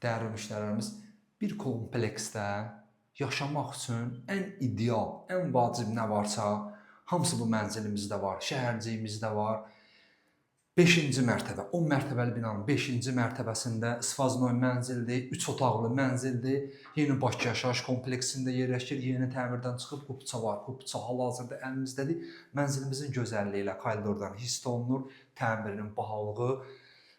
Dəyərli müştərilərimiz, bir kompleksdə yaşamaq üçün ən ideal, ən vacib nə varsa, hamısı bu mənzilimizdə var, şəhərciyimizdə var. 5-ci mərtəbə, 10 mərtəbəli binanın 5-ci mərtəbəsində İsfaznoy mənzildir, 3 otaqlı mənzildir. Yeni Bakı yaşayış kompleksində yerləşir. Yeni təmirdən çıxıb kupça var. Kupça hal-hazırda əlimizdədir. Mənzilimizin gözəlliyi ilə koridordan hiss olunur. Təmirinin bahalığı.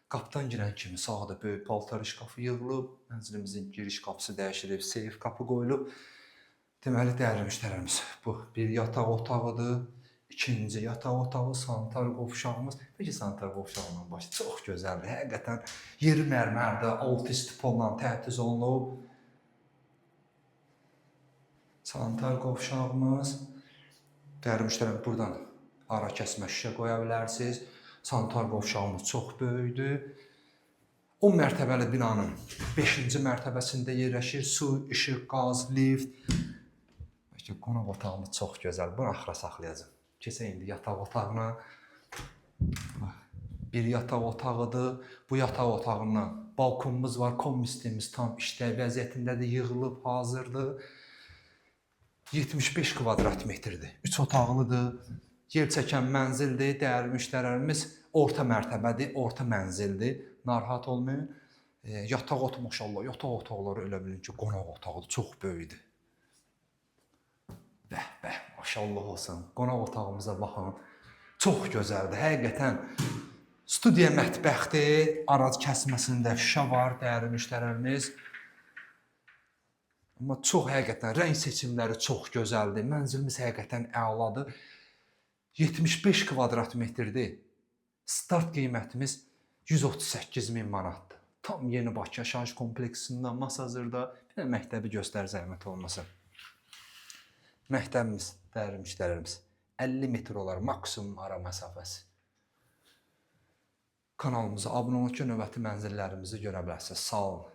Qapıdan girən kimi sağda böyük paltar şkafı yığılıb. Mənzilimizin giriş qapısı dəyişilib, seyf qapı qoyulub. Deməli, dəyərli müştərilərimiz, bu bir yataq otağıdır. İkinci yataq otağı, sanitar qovşağımız. Peki sanitar qovşağından başlayaq. Çox gözəldir. Həqiqətən yeri mərmərdə, alt üstü polla təchiz olunub. Sanitar qovşağımız. Dəyərli müştərilər, buradan ara kəsmə şüşə qoya bilərsiniz. Sanitar qovşağımız çox böyükdür. 10 mərtəbəli binanın 5-ci mərtəbəsində yerləşir. Su, işıq, qaz, lift. Bəlkə qonaq otağımız çox gözəl. Bunu axıra saxlayacağam. Keçək indi yataq otağına. Bax, bir yataq otağıdır. Bu yataq otağından balkonumuz var. Kombi sistemimiz tam işlək vəziyyətindədir, yığılıb, hazırdır. 75 kvadrat metrdir. 3 otaqlıdır. Yer çəkən mənzildir. Dəyərli müştərilərimiz, orta mərtəbədir, orta mənzildir. Narahat olmayın. Yataq otağı maşallah, yataq otaqları elə bilin ki, qonaq otağıdır, çox böyükdür. Bəh, bəh, maşallah olsun. Qonaq otağımıza baxın. Çox gözəldir, həqiqətən. Studiya mətbəxdir, arac kəsməsində şüşə var, dəyərli müştərilərimiz. Amma çox həqiqətən rəng seçimləri çox gözəldir. Mənzilimiz həqiqətən əladır. 75 kvadrat metrdir. Start qiymətimiz 138 min manatdır. Tam Yeni Bakı yaşayış kompleksində, Masazırda. Bir də məktəbi göstər zəhmət olmasa. Məktəbimiz, dəyərli müştərilərimiz, 50 metr olar maksimum ara məsafəsi. Kanalımıza abunə olun ki, növbəti mənzillərimizi görə bilərsiniz. Sağ olun.